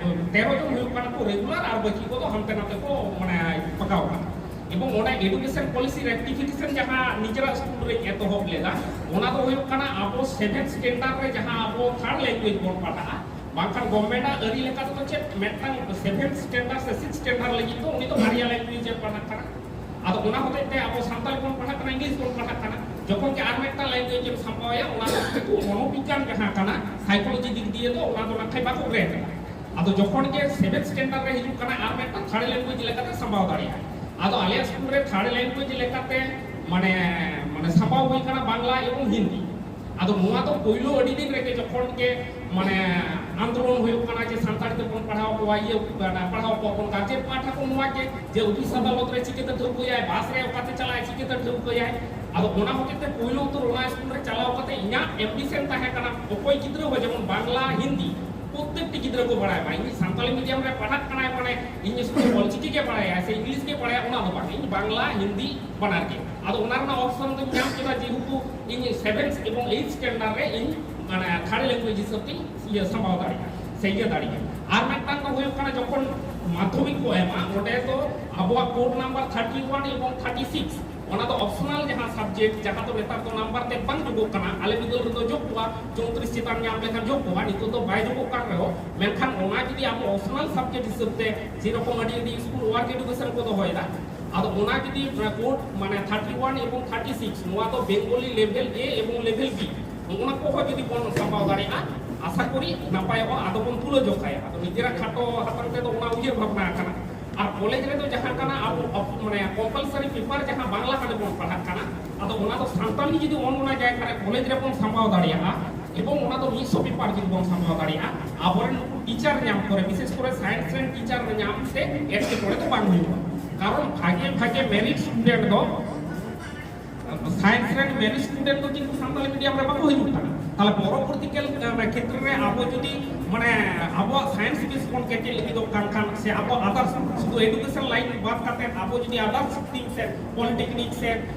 ᱛᱮᱨᱚ ᱡᱚᱱ ᱦᱩᱭᱩᱜ ᱠᱟᱱᱟ ᱠᱚ ᱨᱮᱜᱩᱞᱟᱨ, ᱟᱨ ᱵᱟᱹᱠᱤ ᱠᱚᱫᱚ ᱦᱟᱱᱛᱮ ᱱᱟᱛᱮ ᱠᱚ ᱢᱟᱱᱮ ᱯᱟᱠᱟᱣ ᱠᱟᱱᱟ᱾ ᱮᱵᱚᱝ ᱚᱱᱟ ᱮᱰᱩᱠᱮᱥᱚᱱ ᱯᱚᱞᱤᱥᱤ ᱨᱮᱠᱴᱤᱯᱷᱤᱠᱮᱥᱚᱱ ᱡᱟᱦᱟᱸ ᱱᱤᱡᱮᱨᱟᱜ ᱥᱠᱩᱞ ᱨᱮᱧ ᱮᱛᱚᱦᱚᱵ ᱞᱮᱫᱟ, ᱚᱱᱟ ᱫᱚ ᱦᱩᱭᱩᱜ ᱠᱟᱱᱟ ᱟᱵᱚ ᱥᱮᱵᱷᱮᱱ ᱥᱴᱮᱱᱰᱟᱨᱰ ᱨᱮ ᱡᱟᱦᱟᱸ ᱟᱵᱚ ᱛᱷᱟᱨᱰ ᱞᱮᱝᱜᱩᱭᱮᱡᱽ ᱵᱚᱱ ᱯᱟᱲᱦᱟᱜᱼᱟ, ᱵᱟᱝᱠᱷᱟᱱ ᱜᱚᱵᱷᱢᱮᱱᱴ ᱟᱜ ᱟᱹᱨᱤ ᱞᱮᱠᱟ ᱛᱮᱫᱚ ᱪᱮᱫ ᱢᱤᱫᱴᱟᱝ ᱥᱮᱵᱷᱮᱱ ᱥᱴᱮᱱᱰᱟᱨᱰ ᱥᱮ ᱥᱤᱠᱥ ᱥᱴᱮᱱᱰᱟᱨᱰ ᱞᱟᱹᱜᱤᱫ ᱫᱚ ᱩᱱᱤ ᱫᱚ ᱵᱟᱨᱭᱟ ᱞᱮᱝᱜᱩᱭᱮᱡᱽ ᱮ ᱯᱟᱲᱦᱟᱜ ᱠᱟᱱᱟ᱾ ᱟᱫᱚ ᱚᱱᱟ ᱦᱚᱛᱮᱡ ᱛᱮ ᱟᱵᱚ ᱥᱟᱱᱛᱟᱲᱤ ᱵᱚᱱ ᱯᱟᱲᱦᱟᱜ ᱠᱟᱱᱟ, ᱤᱝᱞᱤᱥ ᱵᱚᱱ ᱯᱟᱲᱦᱟᱜ ᱠᱟᱱᱟ, ᱡᱚᱠᱷᱚᱱ ᱜᱮ ᱟᱨ ᱢᱤᱫᱴᱟᱝ ᱞᱮᱝᱜᱩᱭᱮᱡᱽ ᱮᱢ ᱥᱟᱢᱵᱟᱣ ᱮᱭᱟ, ᱚᱱᱟ ᱫᱚ ᱠᱤᱱᱛᱩ ᱢᱚᱱᱳᱵᱤᱜᱽᱜᱟᱱ ᱡᱟᱦᱟᱸ ᱠᱟᱱᱟ, ᱥᱟᱭᱠᱳᱞᱚᱡᱤ ᱫᱤᱠ ᱫᱤᱭᱮ ᱫᱚ ᱚᱱᱟ ᱫᱚ ᱱᱟᱠᱷᱟᱡ ᱵᱟᱠᱚ ᱜᱨᱮᱰ ᱠᱟᱱᱟ᱾ ᱟᱫᱚ ᱡᱚᱠᱷᱚᱱ ᱜᱮ ᱥᱮᱵᱷᱮᱱ ᱥᱴᱮᱱᱰᱟᱨᱰ ᱨᱮ ᱦᱤᱡᱩᱜ ᱠᱟᱱᱟ, ᱟᱨ ᱢᱤᱫᱴᱟᱝ ᱛᱷᱟᱨᱰ ᱞᱮᱝᱜᱩᱭᱮᱡᱽ ᱞᱮᱠᱟᱛᱮ ᱥᱟᱢᱵᱟᱣ ᱫᱟᱲᱮᱭᱟᱜᱼᱟ᱾ ᱟᱫᱚ ᱟᱞᱮᱭᱟᱜ ᱥᱠᱩᱞ ᱨᱮ ᱛᱷᱟᱨᱰ ᱞᱮᱝᱜᱩᱭᱮᱡᱽ ᱞᱮᱠᱟᱛᱮ ᱢᱟᱱᱮ ᱢᱟᱱᱮ ᱥᱟᱢᱵᱟᱣ ᱦᱩᱭ ᱠᱟᱱᱟ ᱵᱟᱝᱞᱟ ᱮᱵᱚᱝ ᱦᱤᱱᱫᱤ᱾ ᱟᱫᱚ ᱱᱚᱣᱟ ᱫᱚ ᱯᱳᱭᱞᱳ ᱟᱹᱰᱤ ᱫᱤᱱ ᱨᱮᱜᱮ ᱡᱚᱠᱷᱚᱱ ᱜᱮ ᱢᱟᱱᱮ ᱟᱱᱫᱳᱞᱚᱱ ᱦᱩᱭᱩᱜ ᱠᱟᱱᱟ ᱡᱮ ᱥᱟᱱᱛᱟᱲᱤ ᱛᱮᱵᱚᱱ ᱯᱟᱲᱦᱟᱣ ᱠᱚᱣᱟ, ᱤᱭᱟᱹ ᱯᱟᱲᱦᱟᱣ ᱠᱚᱣᱟ ᱵᱚᱱ, ᱜᱟᱨᱡᱮᱱ ᱯᱟᱦᱴᱟ ᱠᱷᱚᱱ ᱱᱚᱣᱟ ᱜᱮ ᱡᱮ ᱚᱯᱷᱤᱥ ᱟᱫᱟᱞᱚᱛ ᱨᱮ ᱪᱤᱠᱟᱹᱛᱮ ᱴᱷᱟᱹᱣᱠᱟᱹᱭᱟᱭ, ᱵᱟᱥ ᱨᱮ ᱚᱠᱟᱛᱮ ᱪᱟᱞᱟᱜᱼᱟᱭ ᱪᱤᱠᱟᱹᱛᱮ ᱴᱷᱟᱹᱣᱠᱟᱹᱭᱟᱭ᱾ ᱟᱫᱚ ᱚᱱᱟ ᱦᱚᱛᱮᱡ ᱛᱮ ᱯᱳᱭᱞᱳ ᱩᱛᱟᱹᱨ ᱚᱱᱟ ᱥᱠᱩᱞ ᱨᱮ ᱪᱟᱞᱟᱣ ᱠᱟᱛᱮ ᱤᱧᱟᱹᱜ ᱮᱢᱵᱤᱥᱚᱱ ᱛᱟᱦᱮᱸ ᱠᱟᱱᱟ ᱚᱠᱚᱭ ᱜᱤᱫᱽᱨᱟᱹ ᱦᱚᱸ ᱡᱮᱢᱚᱱ ᱵᱟᱝᱞᱟ, ᱦᱤᱱᱫᱤ ᱯᱨᱚᱛᱛᱮᱠᱴᱤ ᱜᱤᱫᱽᱨᱟᱹ ᱠᱚ ᱵᱟᱲᱟᱭ ᱢᱟ, ᱤᱧ ᱥᱟᱱᱛᱟᱲᱤ ᱢᱤᱰᱤᱭᱟᱢ ᱨᱮ ᱯᱟᱲᱦᱟᱜ ᱠᱟᱱᱟᱭ ᱢᱟᱱᱮ ᱤᱧ ᱥᱠᱩᱞ ᱚᱞᱪᱤᱠᱤ ᱜᱮ ᱵᱟᱲᱟᱭᱟ ᱥᱮ ᱤᱝᱞᱤᱥ ᱜᱮ ᱵᱟᱲᱟᱭᱟ, ᱚᱱᱟ ᱫᱚ ᱵᱟᱝ, ᱤᱧ ᱵᱟᱝᱞᱟ, ᱦᱤᱱᱫᱤ ᱵᱟᱱᱟᱨ ᱜᱮ᱾ ᱟᱫᱚ ᱚᱱᱟ ᱨᱮᱱᱟᱜ ᱚᱯᱥᱚᱱ ᱫᱚᱧ ᱧᱟᱢ ᱠᱮᱫᱟ, ᱡᱮᱦᱮᱛᱩ ᱤᱧ ᱥᱮᱵᱷᱮᱱ ᱮᱵᱚᱝ ᱮᱭᱤᱴ ᱥᱴᱮᱱᱰᱟᱨᱰ ᱨᱮ ᱤᱧ ᱢᱟᱱᱮ ᱛᱷᱟᱨᱰ ᱞᱮᱝᱜᱩᱭᱮᱡᱽ ᱦᱤᱥᱟᱹᱵ ᱛᱤᱧ ᱤᱭᱟᱹ ᱥᱟᱢᱵᱟᱣ ᱫᱟᱲᱮᱭᱟᱜᱼᱟ ᱥᱮ ᱤᱭᱟᱹ ᱫᱟᱲᱮᱭᱟᱜᱼᱟ᱾ ᱟᱨ ᱢᱤᱫᱴᱟᱝ ᱫᱚ ᱦᱩᱭᱩᱜ ᱠᱟᱱᱟ, ᱡᱚᱠᱷᱚᱱ ᱢᱟᱫᱽᱫᱷᱚᱢᱤᱠ ᱠᱚ ᱮᱢᱟ, ᱚᱸᱰᱮ ᱫᱚ ᱟᱵᱚᱣᱟᱜ ᱠᱳᱰ ᱱᱟᱢᱵᱟᱨ ᱛᱷᱟᱨᱴᱤ ᱳᱣᱟᱱ ᱮᱵᱚᱝ ᱛᱷᱟᱨᱴᱤ ᱥᱤᱠᱥ, ᱚᱱᱟ ᱫᱚ ᱚᱯᱥᱚᱱᱟᱞ ᱡᱟᱦᱟᱸ ᱥᱟᱵᱡᱮᱠᱴ, ᱡᱟᱦᱟᱸ ᱫᱚ ᱱᱮᱛᱟᱨ ᱫᱚ ᱱᱟᱢᱵᱟᱨ ᱛᱮ ᱵᱟᱝ ᱡᱳᱜᱚᱜ ᱠᱟᱱᱟ, ᱟᱞᱮ ᱵᱤᱫᱟᱹᱞ ᱨᱮᱫᱚ ᱡᱳᱜ ᱠᱚᱜᱼᱟ, ᱪᱳᱭᱛᱨᱤᱥ ᱪᱮᱛᱟᱱ ᱧᱟᱢ ᱞᱮᱠᱷᱟᱱ ᱡᱳᱜ ᱠᱚᱜᱼᱟ, ᱱᱤᱛᱚᱜ ᱫᱚ ᱵᱟᱭ ᱡᱳᱜᱚᱜ ᱠᱟᱱ ᱨᱮᱦᱚᱸ, ᱢᱮᱱᱠᱷᱟᱱ ᱚᱱᱟ ᱡᱩᱫᱤ ᱟᱵᱚ ᱚᱯᱥᱚᱱᱟᱞ ᱥᱟᱵᱡᱮᱠᱴ ᱦᱤᱥᱟᱹᱵ ᱛᱮ, ᱡᱮᱨᱚᱠᱚᱢ ᱟᱹᱰᱤ ᱟᱹᱰᱤ ᱥᱠᱩᱞ ᱳᱣᱟᱨᱠ ᱮᱰᱩᱠᱮᱥᱚᱱ ᱠᱚ ᱫᱚᱦᱚᱭᱮᱫᱟ, ᱟᱫᱚ ᱚᱱᱟ ᱡᱩᱫᱤ ᱠᱳᱰ ᱢᱟᱱᱮ ᱛᱷᱟᱨᱴᱤ ᱳᱣᱟᱱ ᱮᱵᱚᱝ ᱛᱷᱟᱨᱴᱤ ᱥᱤᱠᱥ, ᱱᱚᱣᱟ ᱫᱚ ᱵᱮᱝᱜᱚᱞᱤ ᱞᱮᱵᱷᱮᱞ ᱮ ᱮᱵᱚᱝ ᱞᱮᱵᱷᱮᱞ ᱵᱤ, ᱱᱚᱜᱼᱚ ᱱᱟ ᱠᱚᱦᱚᱸ ᱡᱩᱫᱤ ᱵᱚᱱ ᱥᱟᱢᱵᱟᱣ ᱫᱟᱲᱮᱭᱟᱜᱼᱟ, ᱟᱥᱟ ᱠᱚᱨᱤ ᱱᱟᱯᱟᱭᱚᱜᱼᱟ᱾ ᱟᱫᱚ ᱵᱚᱱ ᱛᱩᱞᱟᱹ ᱡᱚᱠᱷᱟᱭᱟ᱾ ᱟᱫᱚ ᱱᱤᱡᱮᱨᱟᱜ ᱠᱷᱟᱴᱚ ᱦᱟᱛᱟᱝ ᱛᱮᱫᱚ ᱚᱱᱟ ᱩᱭᱦᱟᱹᱨ ᱵᱷᱟᱵᱽᱱᱟ ᱟᱠᱟᱱᱟ᱾ ᱟᱨ ᱠᱚᱞᱮᱡᱽ ᱨᱮᱫᱚ ᱡᱟᱦᱟᱸ ᱠᱟᱱᱟ, ᱟᱵᱚ ᱚᱯ- ᱢᱟᱱᱮ ᱠᱚᱢᱯᱟᱞᱥᱟᱨᱤ ᱯᱮᱯᱟᱨ ᱡᱟᱦᱟᱸ ᱵᱟᱝᱞᱟ ᱠᱟᱱᱟ ᱵᱚᱱ ᱯᱟᱲᱦᱟᱜ ᱠᱟᱱᱟ, ᱟᱫᱚ ᱚᱱᱟ ᱫᱚ ᱥᱟᱱᱛᱟᱲᱤ ᱡᱩᱫᱤ ᱚᱱ ᱚᱱᱟ ᱡᱟᱭᱜᱟ ᱨᱮ ᱠᱚᱞᱮᱡᱽ ᱨᱮᱵᱚᱱ ᱥᱟᱢᱵᱟᱣ ᱫᱟᱲᱮᱭᱟᱜᱼᱟ, ᱮᱵᱚᱝ ᱚᱱᱟ ᱫᱚ ᱢᱤᱫᱥᱚ ᱯᱮᱯᱟᱨ ᱡᱩᱫᱤ ᱵᱚᱱ ᱥᱟᱢᱵᱟᱣ ᱫᱟᱲᱮᱭᱟᱜᱼᱟ, ᱟᱵᱚᱨᱮᱱ ᱱᱩᱠᱩ ᱴᱤᱪᱟᱨ ᱧᱟᱢ ᱠᱚᱨᱮ, ᱵᱤᱥᱮᱥ ᱠᱚᱨᱮ ᱥᱟᱭᱮᱱᱥ ᱨᱮᱱ ᱴᱤᱪᱟᱨ ᱧᱟᱢ ᱛᱮ ᱮᱴᱠᱮᱴᱚᱬᱮ ᱫᱚ ᱵᱟᱝ ᱦᱩᱭᱩᱜᱼᱟ᱾ ᱠᱟᱨᱚᱱ ᱵᱷᱟᱜᱮ ᱵᱷᱟᱜᱮ ᱢᱮᱨᱤᱴ ᱥᱴᱩᱰᱮᱱᱴ ᱫᱚ ᱥᱟᱭᱮᱱᱥ ᱨᱮᱱ ᱢᱮᱨᱤᱴ ᱥᱴᱩᱰᱮᱱᱴ ᱫᱚ ᱠᱤᱱᱛᱩ ᱥᱟᱱᱛᱟᱲᱤ ᱢᱤᱰᱤᱭᱟᱢ ᱨᱮ ᱵᱟᱠᱚ ᱦᱤᱡᱩᱜ ᱠᱟᱱᱟ᱾ ᱛᱟᱦᱞᱮ ᱯᱚᱨᱚᱵᱚᱨᱛᱤ ᱠᱟᱞ, ᱮ, ᱠᱷᱮᱛᱨᱮ ᱨᱮ ᱟᱵᱚ ᱡᱩᱫᱤ ᱢᱟᱱᱮ ᱟᱵᱚᱣᱟᱜ ᱥᱟᱭᱮᱱᱥ ᱵᱮᱥ ᱵᱚᱱ ᱠᱮᱪᱮᱫ ᱞᱟᱹᱜᱤᱫᱚᱜ ᱠᱟᱱ ᱠᱷᱟᱱ, ᱥᱮ ᱟᱵᱚ ᱟᱫᱟᱨᱥ ᱥᱩᱫᱷᱩ ᱮᱰᱩᱠᱮᱥᱚᱱ ᱞᱟᱭᱤᱱ ᱵᱟᱫ ᱠᱟᱛᱮ ᱟᱵᱚ ᱡᱩᱫᱤ ᱟᱫᱟᱨᱥ ᱥᱴᱨᱤᱢ ᱥᱮ ᱯᱚᱞᱤᱴᱮᱠᱱᱤᱠ ᱥᱮ,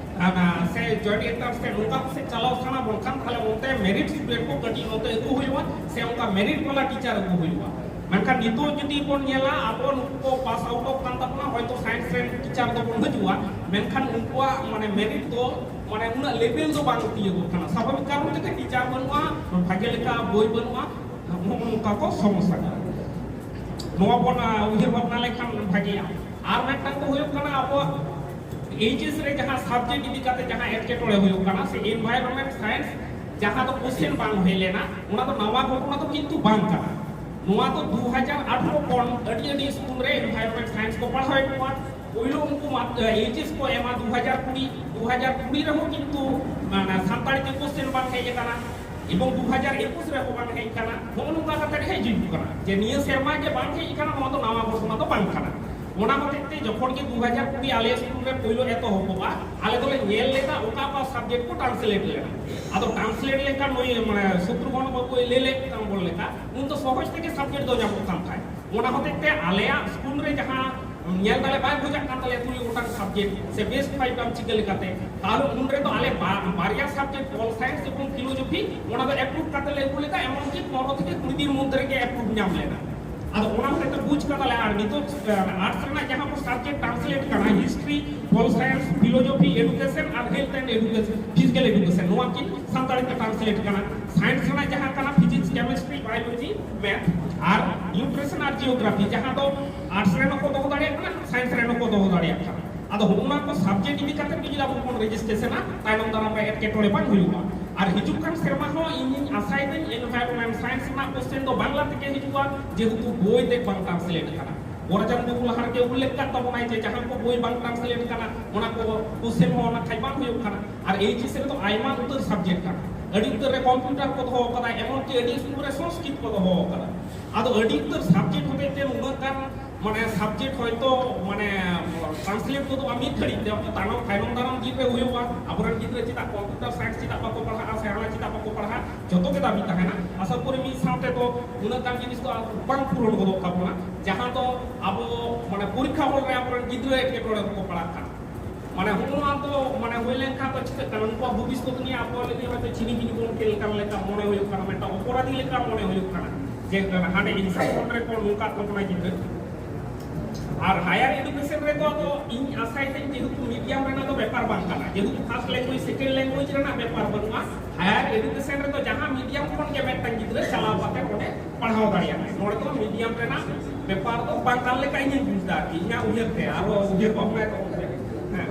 ᱮ, ᱥᱮ ᱡᱚᱭᱮᱱᱴ ᱮᱱᱴᱨᱟᱱᱥ ᱥᱮ ᱱᱚᱝᱠᱟ ᱠᱚ ᱥᱮ ᱪᱟᱞᱟᱣ ᱥᱟᱱᱟ ᱵᱚᱱ ᱠᱷᱟᱱ, ᱛᱟᱦᱞᱮ ᱚᱱᱛᱮ ᱢᱮᱨᱤᱴ ᱥᱴᱩᱰᱮᱱᱴ ᱠᱚ ᱠᱟᱹᱴᱤᱡ ᱱᱚᱛᱮ ᱟᱹᱜᱩ ᱦᱩᱭᱩᱜᱼᱟ, ᱥᱮ ᱚᱱᱠᱟ ᱢᱮᱨᱤᱴ ᱵᱟᱞᱟ ᱴᱤᱪᱟᱨ ᱟᱹᱜᱩ ᱦᱩᱭᱩᱜᱼᱟ᱾ ᱢᱮᱱᱠᱷᱟᱱ ᱱᱤᱛᱚᱜ ᱡᱩᱫᱤ ᱵᱚᱱ ᱧᱮᱞᱟ, ᱟᱵᱚ ᱱᱩᱠᱩ ᱠᱚ ᱯᱟᱥ ᱟᱣᱩᱴᱚᱜ ᱠᱟᱱ ᱛᱟᱵᱚᱱᱟ, ᱦᱚᱭᱛᱚ ᱥᱟᱭᱮᱱᱥ ᱨᱮᱱ ᱴᱤᱪᱟᱨ ᱫᱚᱵᱚᱱ ᱦᱤᱡᱩᱜᱼᱟ, ᱢᱮᱱᱠᱷᱟᱱ ᱩᱱᱠᱩᱣᱟᱜ ᱢᱟᱱᱮ ᱢᱮᱨᱤᱴ ᱫᱚ ᱢᱟᱱᱮ ᱩᱱᱟᱹᱜ ᱞᱮᱵᱮᱞ ᱫᱚ ᱵᱟᱝ ᱛᱤᱭᱳᱜᱚᱜ ᱠᱟᱱᱟ᱾ ᱥᱟᱵᱷᱟᱵᱤᱠ ᱠᱟᱨᱚᱱ ᱛᱮᱜᱮ ᱴᱤᱪᱟᱨ ᱵᱟᱹᱱᱩᱜᱼᱟ, ᱵᱷᱟᱜᱮ ᱞᱮᱠᱟ ᱵᱳᱭ ᱵᱟᱹᱱᱩᱜᱼᱟ, ᱱᱚᱜᱼᱚ ᱱᱚᱝᱠᱟ ᱠᱚ ᱥᱚᱢᱚᱥᱥᱟ ᱠᱟᱱᱟ᱾ ᱱᱚᱣᱟ ᱵᱚᱱ, ᱟ, ᱩᱭᱦᱟᱹᱨ ᱵᱷᱟᱵᱽᱱᱟ ᱞᱮᱠᱷᱟᱱ ᱵᱷᱟᱜᱮᱜᱼᱟ᱾ ᱟᱨ ᱢᱤᱫᱴᱟᱝ ᱫᱚ ᱦᱩᱭᱩᱜ ᱠᱟᱱᱟ, ᱟᱵᱚᱣᱟᱜ ᱮᱭᱤᱪ ᱮᱥ ᱨᱮ ᱡᱟᱦᱟᱸ ᱥᱟᱵᱡᱮᱠᱴ ᱤᱫᱤ ᱠᱟᱛᱮ ᱡᱟᱦᱟᱸ ᱮᱴᱠᱮᱴᱚᱬᱮ ᱦᱩᱭᱩᱜ ᱠᱟᱱᱟ, ᱥᱮ ᱮᱱᱵᱷᱟᱭᱨᱚᱱᱢᱮᱱᱴ ᱥᱟᱭᱮᱱᱥ ᱡᱟᱦᱟᱸ ᱫᱚ ᱠᱚᱥᱪᱮᱱ ᱵᱟᱝ ᱦᱮᱡ ᱞᱮᱱᱟ, ᱚᱱᱟ ᱫᱚ ᱱᱟᱣᱟ ᱜᱷᱚᱴᱚᱱᱟ ᱫᱚ ᱠᱤᱱᱛᱩ ᱵᱟᱝ ᱠᱟᱱᱟ᱾ ᱱᱚᱣᱟ ᱫᱚ ᱫᱩ ᱦᱟᱡᱟᱨ ᱟᱴᱷᱨᱚ ᱠᱷᱚᱱ ᱟᱹᱰᱤ ᱟᱹᱰᱤ ᱥᱠᱩᱞ ᱨᱮ ᱮᱱᱵᱷᱟᱭᱨᱚᱱᱢᱮᱱᱴ ᱥᱟᱭᱮᱱᱥ ᱠᱚ ᱯᱟᱲᱦᱟᱣᱮᱫ ᱠᱚᱣᱟ᱾ ᱯᱳᱭᱞᱳ ᱩᱱᱠᱩ ᱢᱟ-, ᱮ, ᱮᱭᱤᱪ ᱮᱥ ᱠᱚ ᱮᱢᱟ ᱫᱩ ᱦᱟᱡᱟᱨ ᱠᱩᱲᱤ, ᱫᱩ ᱦᱟᱡᱟᱨ ᱠᱩᱲᱤ ᱨᱮᱦᱚᱸ ᱠᱤᱱᱛᱩ, ᱢᱟᱱᱮ, ᱥᱟᱱᱛᱟᱲᱤ ᱛᱮ ᱠᱚᱥᱪᱮᱱ ᱵᱟᱝ ᱦᱮᱡ ᱟᱠᱟᱱᱟ, ᱮᱵᱚᱝ ᱫᱩ ᱦᱟᱡᱟᱨ ᱮᱠᱩᱥ ᱨᱮᱦᱚᱸ ᱵᱟᱝ ᱦᱮᱡ ᱟᱠᱟᱱᱟ᱾ ᱱᱚᱜᱼᱚ ᱱᱚᱝᱠᱟ ᱠᱟᱛᱮ ᱦᱮᱡ ᱦᱩᱭᱩᱜ ᱠᱟᱱᱟ ᱡᱮ ᱱᱤᱭᱟᱹ ᱥᱮᱨᱢᱟ ᱜᱮ ᱵᱟᱝ ᱦᱮᱡ ᱟᱠᱟᱱᱟ, ᱱᱚᱣᱟ ᱫᱚ ᱱᱟᱣᱟ ᱜᱷᱚᱴᱚᱱᱟ ᱫᱚ ᱵᱟᱝ ᱠᱟᱱᱟ᱾ ᱚᱱᱟ ᱦᱚᱛᱮᱡ ᱛᱮ ᱡᱚᱠᱷᱚᱱ ᱜᱮ ᱫᱩ ᱦᱟᱡᱟᱨ ᱠᱩᱲᱤ ᱟᱞᱮ ᱥᱠᱩᱞ ᱨᱮ ᱯᱳᱭᱞᱳ ᱮᱛᱚᱦᱚᱵᱚᱜᱼᱟ, ᱟᱞᱮ ᱫᱚᱞᱮ ᱧᱮᱞ ᱞᱮᱫᱟ ᱚᱠᱟ ᱚᱠᱟ ᱥᱟᱵᱡᱮᱠᱴ ᱠᱚ ᱴᱨᱟᱱᱥᱞᱮᱴ ᱞᱮᱱᱟ᱾ ᱟᱫᱚ ᱴᱨᱟᱱᱥᱞᱮᱴ ᱞᱮᱱᱠᱷᱟᱱ ᱱᱩᱭ, ᱢᱟᱱᱮ, ᱥᱚᱛᱨᱩᱜᱷᱚᱱ ᱵᱟᱵᱩᱭ ᱞᱟᱹᱭ ᱞᱮᱫ ᱛᱟᱵᱚᱱ ᱞᱮᱠᱟ, ᱩᱱ ᱫᱚ ᱥᱚᱦᱚᱡ ᱛᱮᱜᱮ ᱥᱟᱵᱡᱮᱠᱴ ᱫᱚ ᱧᱟᱢᱚᱜ ᱠᱟᱱ ᱛᱟᱦᱮᱸᱫ᱾ ᱚᱱᱟ ᱦᱚᱛᱮᱡ ᱛᱮ ᱟᱞᱮᱭᱟᱜ ᱥᱠᱩᱞ ᱨᱮ ᱡᱟᱦᱟᱸ ᱧᱮᱞ ᱫᱟᱞᱮ ᱵᱟᱭ ᱵᱩᱡᱷᱟᱜ ᱠᱟᱱ ᱛᱟᱞᱮᱭᱟ ᱛᱩᱨᱩᱭ ᱜᱚᱴᱟᱝ ᱥᱟᱵᱡᱮᱠᱴ ᱥᱮ ᱵᱮᱥᱴ ᱯᱷᱟᱭᱤᱵᱷ ᱟᱢ ᱪᱤᱠᱟᱹ ᱞᱮᱠᱟᱛᱮ, ᱛᱟᱦᱞᱮ ᱩᱱ ᱨᱮᱫᱚ ᱟᱞᱮ ᱵᱟ-, ᱵᱟᱨᱭᱟ ᱥᱟᱵᱡᱮᱠᱴ, ᱯᱚᱞ ᱥᱟᱭᱮᱱᱥ ᱮᱵᱚᱝ ᱯᱷᱤᱞᱳᱡᱚᱯᱷᱤ, ᱚᱱᱟ ᱫᱚ ᱮᱯᱨᱩᱵᱷ ᱠᱟᱛᱮ ᱞᱮ ᱟᱹᱜᱩ ᱞᱮᱫᱟ᱾ ᱮᱢᱚᱱᱠᱤ ᱯᱚᱱᱨᱚ ᱛᱷᱮᱠᱮ ᱠᱩᱲᱤ ᱫᱤᱱ ᱢᱚᱫᱽᱫᱷᱮ ᱨᱮᱜᱮ ᱮᱯᱨᱩᱵᱷ ᱧᱟᱢ ᱞᱮᱱᱟ᱾ ᱟᱫᱚ ᱚᱱᱟ ᱦᱚᱛᱮᱡ ᱛᱮ ᱵᱩᱡᱽ ᱠᱟᱫᱟᱞᱮ᱾ ᱟᱨ ᱱᱤᱛᱚᱜ, ᱟᱨᱴᱥ ᱨᱮᱱᱟᱜ ᱡᱟᱦᱟᱸ ᱠᱚ ᱥᱟᱵᱡᱮᱠᱴ ᱴᱨᱟᱱᱥᱞᱮᱴ ᱠᱟᱱᱟ, history, pol science, philosophy, education ᱟᱨ health and education, physical education, ᱱᱚᱣᱟ ᱠᱤᱱ ᱥᱟᱱᱛᱟᱲᱤ ᱛᱮ ᱴᱨᱟᱱᱥᱞᱮᱴ ᱠᱟᱱᱟ᱾ ᱥᱟᱭᱮᱱᱥ ᱨᱮᱱᱟᱜ ᱡᱟᱦᱟᱸ ᱠᱟᱱᱟ, ᱯᱷᱤᱡᱤᱠᱥ, ᱠᱮᱢᱤᱥᱴᱨᱤ, ᱵᱟᱭᱳᱞᱚᱡᱤ, ᱢᱮᱛᱷ ᱟᱨ ᱱᱤᱭᱩᱴᱨᱤᱥᱚᱱ ᱟᱨ ᱡᱤᱭᱳᱜᱨᱟᱯᱷᱤ, ᱡᱟᱦᱟᱸ ᱫᱚ ᱟᱨᱴᱥ ᱨᱮᱱ ᱦᱚᱸᱠᱚ ᱫᱚᱦᱚ ᱫᱟᱲᱮᱭᱟᱜ ᱠᱟᱱᱟ, ᱥᱟᱭᱮᱱᱥ ᱨᱮᱱ ᱦᱚᱸᱠᱚ ᱫᱚᱦᱚ ᱫᱟᱲᱮᱭᱟᱜ ᱠᱟᱱᱟ᱾ ᱟᱫᱚ ᱦᱚᱸᱜᱼᱚ ᱱᱟ ᱠᱚ ᱥᱟᱵᱡᱮᱠᱴ ᱤᱫᱤ ᱠᱟᱛᱮ ᱡᱩᱫᱤ ᱟᱵᱚ ᱵᱚᱱ ᱨᱮᱡᱤᱥᱴᱨᱮᱥᱚᱱᱟ, ᱛᱟᱭᱱᱚᱢ ᱫᱟᱨᱟᱢ ᱨᱮ ᱮᱴᱠᱮᱴᱚᱬᱮ ᱵᱟᱝ ᱦᱩᱭᱩᱜᱼᱟ᱾ ᱟᱨ ᱦᱤᱡᱩᱜ ᱠᱟᱱ ᱥᱮᱨᱢᱟ ᱦᱚᱸ ᱤᱧᱤᱧ ᱟᱥᱟᱭᱮᱫᱟᱹᱧ environment science ᱨᱮᱱᱟᱜ question ᱫᱚ ᱵᱟᱝᱞᱟ ᱛᱮᱜᱮ ᱦᱤᱡᱩᱜᱼᱟ, ᱡᱮᱦᱮᱛᱩ ᱵᱳᱭ ᱛᱮ ᱵᱟᱝ translate ᱟᱠᱟᱱᱟ᱾ ᱜᱳᱨᱟᱪᱟᱸᱫᱽ ᱵᱟᱹᱵᱩ ᱞᱟᱦᱟ ᱨᱮᱜᱮ ᱩᱞᱞᱮᱠᱷ ᱠᱟᱜ ᱛᱟᱵᱚᱱᱟᱭ ᱡᱮ ᱡᱟᱦᱟᱸ ᱠᱚ ᱵᱳᱭ ᱵᱟᱝ translate ᱟᱠᱟᱱᱟ, ᱚᱱᱟ ᱠᱚ question ᱦᱚᱸ ᱚᱱᱟ ᱠᱷᱟᱡ ᱵᱟᱝ ᱦᱩᱭᱩᱜ ᱠᱟᱱᱟ᱾ ᱟᱨ H S ᱨᱮᱫᱚ ᱟᱭᱢᱟ ᱩᱛᱟᱹᱨ subject ᱠᱟᱱᱟ, ᱟᱹᱰᱤ ᱩᱛᱟᱹᱨ ᱨᱮ computer ᱠᱚ ᱫᱚᱦᱚ ᱟᱠᱟᱫᱟ, ᱮᱢᱚᱱ ᱠᱤ ᱟᱹᱰᱤ ᱥᱠᱩᱞ ᱨᱮ ᱥᱚᱝᱥᱠᱨᱤᱛ ᱠᱚ ᱫᱚᱦᱚ ᱟᱠᱟᱫᱟ᱾ ᱟᱫᱚ ᱟᱹᱰᱤ ᱩᱛᱟᱹᱨ subject ᱦᱚᱛᱮᱡ ᱛᱮ ᱩᱱᱟᱹᱜ ᱜᱟᱱ ᱢᱟᱱᱮ subject ᱦᱚᱭᱛᱳ ᱢᱟᱱᱮ translate ᱜᱚᱫᱚᱜᱼᱟ ᱢᱤᱫ ᱜᱷᱟᱹᱲᱤᱡ ᱛᱮ, ᱚᱱᱟ ᱛᱟᱭᱱᱚᱢ, ᱛᱟᱭᱱᱚᱢ ᱫᱟᱨᱟᱢ ᱫᱤᱱ ᱨᱮ ᱦᱩᱭᱩᱜᱼᱟ᱾ ᱟᱵᱚᱨᱮᱱ ᱜᱤᱫᱽᱨᱟᱹ ᱪᱮᱫᱟᱜ computer science ᱪᱮᱫᱟᱜ ᱵᱟᱠᱚ ᱯᱟᱲᱦᱟᱜᱼᱟ ᱥᱮ ᱦᱟᱱᱟ ᱪᱮᱫᱟᱜ ᱵᱟᱠᱚ ᱯᱟᱲᱦᱟᱜᱼᱟ, ᱡᱚᱛᱚ ᱜᱮ ᱫᱟᱹᱵᱤ ᱛᱟᱦᱮᱱᱟ᱾ ᱟᱥᱟ ᱠᱚᱨᱤ ᱢᱤᱫ ᱥᱟᱶᱛᱮ ᱫᱚ ᱩᱱᱟᱹᱜ ᱜᱟᱱ ᱡᱤᱱᱤᱥ ᱫᱚ ᱵᱟᱝ ᱯᱩᱨᱚᱱ ᱜᱚᱫᱚᱜ ᱛᱟᱵᱚᱱᱟ, ᱡᱟᱦᱟᱸ ᱫᱚ ᱟᱵᱚ ᱢᱟᱱᱮ ᱯᱚᱨᱤᱠᱠᱷᱟ ᱦᱚᱞ ᱨᱮ ᱟᱵᱚᱨᱮᱱ ᱜᱤᱫᱽᱨᱟᱹ ᱮᱴᱠᱮᱴᱚᱬᱮ ᱨᱮᱠᱚ ᱯᱟᱲᱟᱜ ᱠᱟᱱᱟ᱾ ᱢᱟᱱᱮ ᱦᱚᱸᱜᱼᱚ ᱱᱚᱣᱟ ᱫᱚ ᱢᱟᱱᱮ ᱦᱩᱭ ᱞᱮᱱᱠᱷᱟᱱ ᱫᱚ ᱪᱤᱠᱟᱹᱜ ᱠᱟᱱᱟ? ᱩᱱᱠᱩᱣᱟᱜ ᱵᱷᱚᱵᱤᱥᱥᱚᱛ ᱱᱤᱭᱮ ᱟᱵᱚ ᱞᱟᱹᱜᱤᱫ ᱦᱚᱭᱛᱳ ᱪᱤᱱᱤ ᱵᱤᱱᱤ ᱵᱚᱱ ᱠᱷᱮᱞ ᱠᱟᱱ ᱞᱮᱠᱟ ᱢᱚᱱᱮ ᱦᱩᱭᱩᱜ ᱠᱟᱱᱟ, ᱢᱤᱫᱴᱟᱝ ᱚᱯᱚᱨᱟᱫᱷᱤ ᱞᱮᱠᱟ ᱢᱚᱱᱮ ᱦᱩᱭᱩᱜ ᱠᱟᱱᱟ᱾ ᱡᱮ ᱦᱟᱸᱰᱮ ᱤᱱᱥᱟᱯᱚᱨᱴ ᱨᱮᱠᱚ ᱱᱚᱝᱠᱟ ᱠᱚ ᱠᱟᱱᱟ ᱜᱤᱫᱽᱨᱟᱹ᱾ ᱟᱨ higher education ᱨᱮᱫᱚ ᱟᱫᱚ ᱤᱧ ᱟᱥᱟᱭ ᱛᱟᱹᱧ ᱡᱮᱦᱮᱛᱩ medium ᱨᱮᱱᱟᱜ ᱫᱚ ᱵᱮᱯᱟᱨ ᱵᱟᱝ ᱠᱟᱱᱟ, ᱡᱮᱦᱮᱛᱩ first language second language ᱨᱮᱱᱟᱜ ᱵᱮᱯᱟᱨ ᱵᱟᱹᱱᱩᱜᱼᱟ᱾ Higher education ᱨᱮᱫᱚ ᱡᱟᱦᱟᱸ medium ᱠᱷᱚᱱ ᱜᱮ ᱢᱤᱫᱴᱟᱝ ᱜᱤᱫᱽᱨᱟᱹ ᱪᱟᱞᱟᱣ ᱠᱟᱛᱮ ᱚᱸᱰᱮ ᱯᱟᱲᱦᱟᱣ ᱫᱟᱲᱮᱭᱟᱜᱼᱟ᱾ ᱱᱚᱰᱮ ᱫᱚ medium ᱨᱮᱱᱟᱜ ᱵᱮᱯᱟᱨ ᱫᱚ ᱵᱟᱝ ᱠᱟᱱ ᱞᱮᱠᱟ ᱤᱧᱤᱧ ᱵᱩᱡᱽ ᱮᱫᱟ ᱟᱨᱠᱤ, ᱤᱧᱟᱹᱜ ᱩᱭᱦᱟᱹᱨ ᱛᱮ, ᱟᱨᱚ ᱩᱭᱦᱟᱹᱨ ᱵᱷᱟᱵᱽᱱᱟᱭ ᱛᱟᱵᱚᱱ ᱯᱮ᱾ ᱦᱮᱸ᱾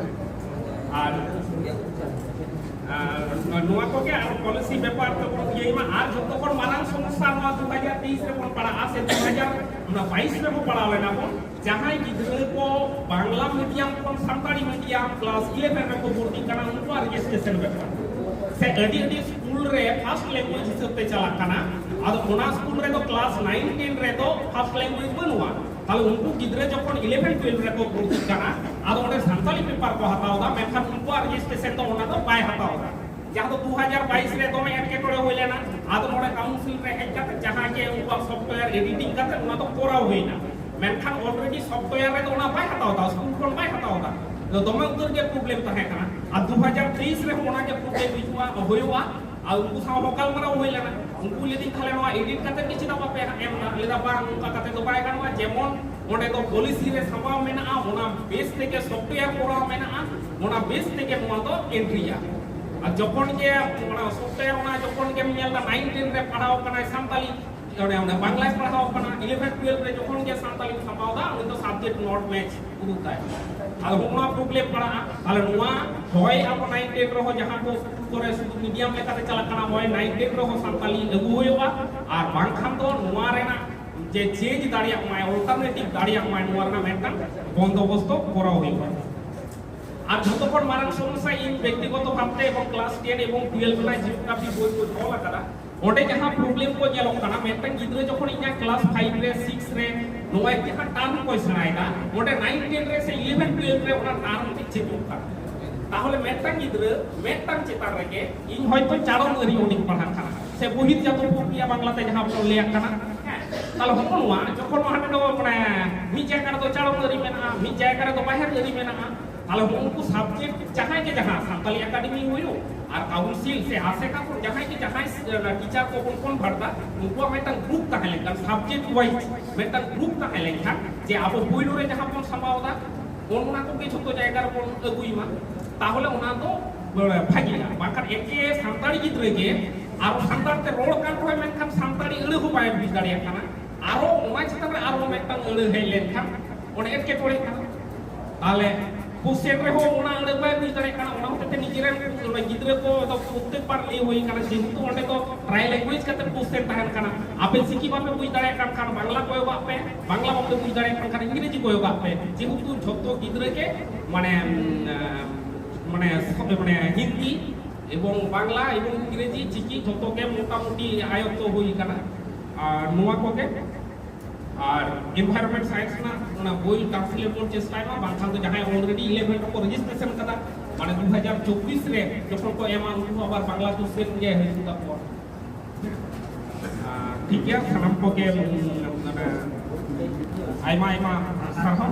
ᱟᱨ, ᱟᱨ ᱱᱚᱣᱟ ᱠᱚᱜᱮ ᱟᱨ policy ᱵᱮᱯᱟᱨ ᱛᱮᱵᱚᱱ ᱤᱭᱟᱹᱭ ᱢᱟ᱾ ᱟᱨ ᱡᱚᱛᱚ ᱠᱷᱚᱱ ᱢᱟᱨᱟᱝ ᱥᱚᱢᱚᱥᱥᱟ ᱱᱚᱣᱟ ᱫᱩ ᱦᱟᱡᱟᱨ ᱛᱮᱭᱤᱥ ᱨᱮᱵᱚᱱ ᱯᱟᱲᱟᱜᱼᱟ ᱥᱮ ᱫᱩ ᱦᱟᱡᱟᱨ ᱚᱱᱟ ᱵᱟᱭᱤᱥ ᱨᱮᱵᱚᱱ ᱯᱟᱲᱟᱣ ᱞᱮᱱᱟ ᱵᱚᱱ, ᱡᱟᱦᱟᱸᱭ ᱜᱤᱫᱽᱨᱟᱹ ᱠᱚ ᱵᱟᱝᱞᱟ medium ᱠᱷᱚᱱ ᱥᱟᱱᱛᱟᱲᱤ medium class eleven ᱨᱮᱠᱚ ᱵᱷᱚᱨᱛᱤᱜ ᱠᱟᱱᱟ, ᱩᱱᱠᱩᱣᱟᱜ registration ᱵᱮᱯᱟᱨ ᱥᱮ ᱟᱹᱰᱤ ᱟᱹᱰᱤ ᱥᱠᱩᱞ ᱨᱮ first language ᱦᱤᱥᱟᱹᱵ ᱛᱮ ᱪᱟᱞᱟᱜ ᱠᱟᱱᱟ᱾ ᱟᱫᱚ ᱚᱱᱟ ᱥᱠᱩᱞ ᱨᱮᱫᱚ class nine ten ᱨᱮᱫᱚ first language ᱵᱟᱹᱱᱩᱜᱼᱟ᱾ ᱛᱟᱦᱞᱮ ᱩᱱᱠᱩ ᱜᱤᱫᱽᱨᱟᱹ ᱡᱚᱠᱷᱚᱱ eleven twelve ᱨᱮᱠᱚ ᱵᱷᱚᱨᱛᱤᱜ ᱠᱟᱱᱟ, ᱟᱫᱚ ᱚᱸᱰᱮ ᱥᱟᱱᱛᱟᱲᱤ paper ᱠᱚ ᱦᱟᱛᱟᱣ ᱮᱫᱟ, ᱢᱮᱱᱠᱷᱟᱱ ᱩᱱᱠᱩᱣᱟᱜ registration ᱫᱚ ᱚᱱᱟ ᱫᱚ ᱵᱟᱭ ᱦᱟᱛᱟᱣ ᱮᱫᱟ᱾ ᱡᱟᱦᱟᱸ ᱫᱚ ᱫᱩ ᱦᱟᱡᱟᱨ ᱵᱟᱭᱤᱥ ᱨᱮ ᱫᱚᱢᱮ ᱮᱴᱠᱮᱴᱚᱬᱮ ᱦᱩᱭ ᱞᱮᱱᱟ᱾ ᱟᱫᱚ ᱱᱚᱰᱮ council ᱨᱮ ᱦᱮᱡ ᱠᱟᱛᱮ ᱡᱟᱦᱟᱸ ᱜᱮ ᱩᱱᱠᱩᱣᱟᱜ software editing ᱠᱟᱛᱮ ᱚᱱᱟ ᱫᱚ ᱠᱚᱨᱟᱣ ᱦᱩᱭᱱᱟ, ᱢᱮᱱᱠᱷᱟᱱ already software ᱨᱮᱫᱚ ᱚᱱᱟ ᱵᱟᱭ ᱦᱟᱛᱟᱣ ᱮᱫᱟ, ᱥᱠᱩᱞ ᱠᱷᱚᱱ ᱵᱟᱭ ᱦᱟᱛᱟᱣ ᱮᱫᱟ᱾ ᱟᱫᱚ ᱫᱚᱢᱮ ᱩᱛᱟᱹᱨ ᱜᱮ problem ᱛᱟᱦᱮᱸ ᱠᱟᱱᱟ᱾ ᱟᱨ ᱫᱩ ᱦᱟᱡᱟᱨ ᱛᱮᱭᱤᱥ ᱨᱮᱦᱚᱸ ᱚᱱᱟ ᱜᱮ problem ᱦᱤᱡᱩᱜᱼᱟ, ᱦᱩᱭᱩᱜᱼᱟ᱾ ᱟᱨ ᱩᱱᱠᱩ ᱥᱟᱶ ᱦᱚᱸ ᱜᱟᱞᱢᱟᱨᱟᱣ ᱦᱩᱭ ᱞᱮᱱᱟ᱾ ᱩᱱᱠᱩ ᱞᱟᱹᱭᱫᱟᱹᱧ, "ᱛᱟᱦᱞᱮ ᱱᱚᱣᱟ edit ᱠᱟᱛᱮ ᱜᱮ ᱪᱮᱫᱟᱜ ᱵᱟᱯᱮ ᱮᱢ ᱮᱫᱟ?" ᱞᱟᱹᱭᱫᱟ, "ᱵᱟᱝ, ᱚᱱᱠᱟ ᱠᱟᱛᱮ ᱫᱚ ᱵᱟᱭ ᱜᱟᱱᱚᱜᱼᱟ, ᱡᱮᱢᱚᱱ ᱚᱸᱰᱮ ᱫᱚ policy ᱨᱮ ᱥᱟᱸᱵᱟᱣ ᱢᱮᱱᱟᱜᱼᱟ, ᱚᱱᱟ base ᱛᱮᱜᱮ software ᱠᱚᱨᱟᱣ ᱢᱮᱱᱟᱜᱼᱟ, ᱚᱱᱟ base ᱛᱮᱜᱮ ᱱᱚᱣᱟ ᱫᱚ entryᱭᱟ᱾ ᱟᱨ ᱡᱚᱠᱷᱚᱱ ᱜᱮ ᱚᱱᱟ software, ᱚᱱᱟ ᱡᱚᱠᱷᱚᱱ ᱜᱮᱢ ᱧᱮᱞ ᱮᱫᱟ nine ten ᱨᱮ ᱯᱟᱲᱦᱟᱣ ᱠᱟᱱᱟᱭ ᱥᱟᱱᱛᱟᱞᱤ, ᱚᱱᱮ, ᱚᱱᱮ ᱵᱟᱝᱞᱟᱭ ᱯᱟᱲᱦᱟᱣ ᱠᱟᱱᱟ, eleven twelve ᱨᱮ ᱡᱚᱠᱷᱚᱱ ᱜᱮ ᱥᱟᱱᱛᱟᱞᱤ ᱥᱟᱸᱵᱟᱣ ᱮᱫᱟ, ᱩᱱᱤ ᱫᱚ subject not match ᱩᱫᱩᱜ ᱛᱟᱭ᱾ ᱟᱫᱚ ᱦᱚᱸᱜᱼᱚ ᱱᱚᱣᱟ problem ᱯᱟᱲᱟᱜᱼᱟ᱾ ᱛᱟᱦᱞᱮ ᱱᱚᱣᱟ ᱦᱳᱭ, ᱟᱵᱚ ᱱᱟᱭᱤᱱ ᱴᱮᱱ ᱨᱮᱦᱚᱸ ᱡᱟᱦᱟᱸ ᱠᱚ ᱥᱠᱩᱞ ᱠᱚᱨᱮ ᱥᱩᱫᱷᱩ ᱢᱤᱰᱤᱭᱟᱢ ᱞᱮᱠᱟᱛᱮ ᱪᱟᱞᱟᱜ ᱠᱟᱱᱟ, ᱦᱳᱭ, ᱱᱟᱭᱤᱱ ᱴᱮᱱ ᱨᱮᱦᱚᱸ ᱥᱟᱱᱛᱟᱞᱤ ᱟᱹᱜᱩ ᱦᱩᱭᱩᱜᱼᱟ, ᱟᱨ ᱵᱟᱝᱠᱷᱟᱱ ᱫᱚ ᱱᱚᱣᱟ ᱨᱮᱱᱟᱜ ᱡᱮ ᱪᱮᱧᱡᱽ ᱫᱟᱲᱮᱭᱟᱜ ᱢᱟᱭ, ᱚᱞᱴᱟᱨᱱᱮᱴᱤᱵᱷ ᱫᱟᱲᱮᱭᱟᱜ ᱢᱟᱭ, ᱱᱚᱣᱟ ᱨᱮᱱᱟᱜ ᱢᱤᱫᱴᱟᱝ ᱵᱚᱱᱫᱳᱵᱚᱥᱛᱚ ᱠᱚᱨᱟᱣ ᱦᱩᱭᱩᱜᱼᱟ᱾ ᱟᱨ ᱡᱷᱚᱛᱚ ᱠᱷᱚᱱ ᱢᱟᱨᱟᱝ ᱥᱚᱢᱚᱥᱥᱟ, ᱤᱧ ᱵᱮᱠᱛᱤᱜᱚᱛᱚ ᱵᱷᱟᱵᱛᱮ ᱮᱵᱚᱝ ᱠᱞᱟᱥ ᱴᱮᱱ ᱮᱵᱚᱝ ᱴᱩᱭᱮᱞᱵᱷ ᱨᱮᱱᱟᱜ ᱡᱤᱭᱳᱜᱨᱟᱯᱷᱤ ᱵᱳᱭ ᱠᱚ ᱚᱞ ᱟᱠᱟᱫᱟ, ᱚᱸᱰᱮ ᱡᱟᱦᱟᱸ ᱯᱨᱚᱵᱞᱮᱢ ᱠᱚ ᱧᱮᱞᱚᱜ ᱠᱟᱱᱟ, ᱢᱤᱫᱴᱟᱝ ᱜᱤᱫᱽᱨᱟᱹ ᱡᱚᱠᱷᱚᱱ ᱤᱧᱟᱹᱜ ᱠᱞᱟᱥ ᱯᱷᱟᱭᱤᱵᱷ ᱨᱮ, ᱥᱤᱠᱥ ᱨᱮ ᱱᱚᱣᱟ ᱡᱟᱦᱟᱸ ᱴᱟᱨᱢ ᱠᱚᱭ ᱥᱮᱬᱟᱭᱮᱫᱟ, ᱚᱸᱰᱮ ᱱᱟᱭᱤᱱ ᱴᱮᱱ ᱨᱮ ᱥᱮ ᱤᱞᱮᱵᱷᱮᱱ ᱴᱩᱭᱮᱞᱵᱷ ᱨᱮ ᱚᱱᱟ ᱴᱟᱨᱢ ᱛᱮ ᱪᱮᱫᱚᱜ ᱠᱟᱱᱟ᱾ ᱛᱟᱦᱚᱞᱮ ᱢᱤᱫᱴᱟᱝ ᱜᱤᱫᱽᱨᱟᱹ ᱢᱤᱫᱴᱟᱝ ᱪᱮᱛᱟᱱ ᱨᱮᱜᱮ, ᱤᱧ ᱦᱚᱭᱛᱚ ᱪᱟᱲᱚᱢ ᱟᱹᱨᱤ ᱚᱸᱰᱮᱧ ᱯᱟᱲᱦᱟᱜ ᱠᱟᱱᱟ, ᱥᱮ ᱵᱚᱦᱤᱨᱡᱟᱛᱚ ᱯᱨᱚᱠᱨᱤᱭᱟ ᱵᱟᱝᱞᱟᱛᱮ ᱡᱟᱦᱟᱸ ᱵᱚᱱ ᱞᱟᱹᱭᱟᱜ ᱠᱟᱱᱟ, ᱦᱮᱸ, ᱛᱟᱦᱚᱞᱮ ᱦᱚᱸᱜᱼᱚ ᱱᱚᱣᱟ ᱡᱚᱠᱷᱚᱱ ᱦᱟᱸᱰᱮ ᱫᱚ ᱢᱟᱱᱮ ᱢᱤᱫ ᱡᱟᱭᱜᱟ ᱨᱮᱫᱚ ᱪᱟᱲᱚᱢ ᱟᱹᱨᱤ ᱢᱮᱱᱟᱜᱼᱟ, ᱢᱤᱫ ᱡᱟᱭᱜᱟ ᱨᱮᱫᱚ ᱵᱟᱦᱮᱨ ᱟᱹᱨᱤ ᱢᱮᱱᱟᱜᱼᱟ, ᱛᱟᱦᱚᱞᱮ ᱦᱚᱸ ᱩᱱᱠᱩ ᱥᱟᱵᱡᱮᱠᱴ ᱡᱟᱦᱟᱸᱭ ᱜᱮ ᱡᱟᱦᱟᱸ ᱥᱟᱱᱛᱟᱞᱤ ᱮᱠᱟᱰᱮᱢᱤ ᱦᱩᱭᱩᱜ ᱟᱨ ᱠᱟᱣᱩᱱᱥᱤᱞ ᱥᱮ ᱟᱥᱮᱠᱟ ᱠᱚ ᱡᱟᱦᱟᱸᱭ ᱜᱮ ᱡᱟᱦᱟᱸᱭ ᱴᱤᱪᱟᱨ ᱠᱚᱵᱚᱱ ᱠᱚᱱᱵᱷᱟᱨᱴ ᱫᱟ, ᱩᱱᱠᱩᱣᱟᱜ ᱢᱤᱫᱴᱟᱝ ᱜᱨᱩᱯ ᱛᱟᱦᱮᱸ ᱞᱮᱱᱠᱷᱟᱱ, ᱥᱟᱵᱡᱮᱠᱴ ᱣᱟᱭᱤᱡ ᱢᱤᱫᱴᱟᱝ ᱜᱨᱩᱯ ᱛᱟᱦᱮᱸ ᱞᱮᱱᱠᱷᱟᱱ, ᱡᱮ ᱟᱵᱚ ᱯᱳᱭᱞᱳ ᱨᱮ ᱡᱟᱦᱟᱸ ᱵᱚᱱ ᱥᱟᱢᱵᱟᱣ ᱫᱟ, ᱚᱱᱟ ᱠᱚᱜᱮ ᱡᱷᱚᱛᱚ ᱡᱟᱭᱜᱟ ᱨᱮᱵᱚᱱ ᱟᱹᱜᱩᱭ ᱢᱟ, ᱛᱟᱦᱚᱞᱮ ᱚᱱᱟ ᱫᱚ ᱵᱷᱟᱜᱤᱜᱼᱟ᱾ ᱵᱟᱝᱠᱷᱟᱱ ᱮᱠᱮ ᱥᱟᱱᱛᱟᱲᱤ ᱜᱤᱫᱽᱨᱟᱹ ᱜᱮ ᱟᱨᱚ ᱥᱟᱱᱛᱟᱲ ᱛᱮ ᱨᱚᱲ ᱠᱟᱱ ᱨᱮᱦᱚᱸ, ᱢᱮᱱᱠᱷᱟᱱ ᱥᱟᱱᱛᱟᱲᱤ ᱟᱹᱲᱟᱹ ᱦᱚᱸ ᱵᱟᱭ ᱵᱩᱡᱽ ᱫᱟᱲᱮᱭᱟᱜ ᱠᱟᱱᱟ᱾ ᱟᱨᱚ ᱚᱱᱟ ᱪᱮᱛᱟᱱ ᱨᱮ ᱟᱨᱚ ᱢᱤᱫᱴᱟᱝ ᱟᱹᱲᱟᱹ ᱦᱮᱡ ᱞᱮᱱᱠᱷᱟᱱ ᱚᱸᱰᱮ ᱮᱴᱠᱮᱴᱚᱬᱮ ᱠᱟᱱᱟ᱾ ᱛᱟᱦᱚᱞᱮ ᱠᱳᱥᱪᱮᱱ ᱨᱮᱦᱚᱸ ᱚᱱᱟ ᱟᱹᱲᱟᱹ ᱵᱟᱭ ᱵᱩᱡᱽ ᱫᱟᱲᱮᱭᱟᱜ ᱠᱟᱱᱟ᱾ ᱚᱱᱟ ᱦᱚᱛᱮᱡ ᱛᱮ ᱱᱤᱡᱮᱨᱮᱱ ᱜᱤᱫᱽᱨᱟᱹ ᱠᱚ ᱫᱚ ᱯᱨᱚᱛᱛᱮᱠ ᱵᱟᱨ ᱞᱟᱹᱭ ᱦᱩᱭ ᱠᱟᱱᱟ, ᱡᱮᱦᱮᱛᱩ ᱚᱸᱰᱮ ᱫᱚ ᱴᱨᱟᱭ ᱞᱮᱝᱜᱩᱭᱮᱡᱽ ᱠᱟᱛᱮ ᱠᱳᱥᱪᱮᱱ ᱛᱟᱦᱮᱱ ᱠᱟᱱᱟ᱾ ᱟᱯᱮ ᱪᱤᱠᱤ ᱵᱟᱯᱮ ᱵᱩᱡᱽ ᱫᱟᱲᱮᱭᱟᱜ ᱠᱟᱱ ᱠᱷᱟᱱ ᱵᱟᱝᱞᱟ ᱠᱚᱭᱚᱜᱟᱜ ᱯᱮ, ᱵᱟᱝᱞᱟ ᱵᱟᱯᱮ ᱵᱩᱡᱽ ᱫᱟᱲᱮᱭᱟᱜ ᱠᱟᱱ ᱠᱷᱟᱱ ᱤᱝᱨᱮᱡᱤ ᱠᱚᱭᱚᱜᱟᱜ ᱯᱮ, ᱡᱮᱦᱮᱛᱩ ᱡᱷᱚᱛᱚ ᱜᱤᱫᱽᱨᱟᱹ ᱜᱮ ᱢᱟᱱᱮ, ᱩᱢ, ᱢᱟᱱᱮ, ᱢᱟᱱᱮ ᱦᱤᱱᱫᱤ ᱮᱵᱚᱝ ᱵᱟᱝᱞᱟ ᱮᱵᱚᱝ ᱤᱝᱨᱮᱡᱤ ᱪᱤᱠᱤ ᱡᱷᱚᱛᱚ ᱜᱮ ᱢᱚᱴᱟᱢᱩᱴᱤ ᱟᱭᱚᱛᱛᱚ ᱦᱩᱭ ᱠᱟᱱᱟ᱾ ᱟᱨ ᱱᱚᱣᱟ ᱠᱚᱜᱮ, ᱟᱨ ᱮᱱᱵᱷᱟᱭᱨᱚᱱᱢᱮᱱᱴ ᱥᱟᱭᱮᱱᱥ ᱨᱮᱱᱟᱜ ᱚᱱᱟ ᱵᱳᱭ ᱴᱨᱟᱱᱥᱞᱮᱴ ᱵᱚᱱ ᱪᱮᱥᱴᱟᱭ ᱢᱟ, ᱵᱟᱝᱠᱷᱟᱱ ᱫᱚ ᱡᱟᱦᱟᱸᱭ ᱚᱞᱨᱮᱰᱤ ᱤᱞᱮᱵᱷᱮᱱ ᱨᱮᱠᱚ ᱨᱮᱡᱤᱥᱴᱨᱮᱥᱚᱱ ᱠᱟᱫᱟ, ᱢᱟᱱᱮ ᱫᱩ ᱦᱟᱡᱟᱨ ᱪᱚᱵᱵᱤᱥ ᱨᱮ ᱡᱚᱠᱷᱚᱱ ᱠᱚ ᱮᱢᱟ, ᱩᱱᱠᱩ ᱦᱚᱸ ᱟᱵᱟᱨ ᱵᱟᱝᱞᱟ ᱠᱚᱥᱪᱮᱱ ᱜᱮ ᱦᱤᱡᱩᱜ ᱛᱟᱠᱚᱣᱟ᱾ ᱟᱨ ᱴᱷᱤᱠ ᱜᱮᱭᱟ, ᱥᱟᱱᱟᱢ ᱠᱚᱜᱮ, ᱩᱢ, ᱢᱟᱱᱮ, ᱟᱭᱢᱟ ᱟᱭᱢᱟ ᱥᱟᱨᱦᱟᱣ᱾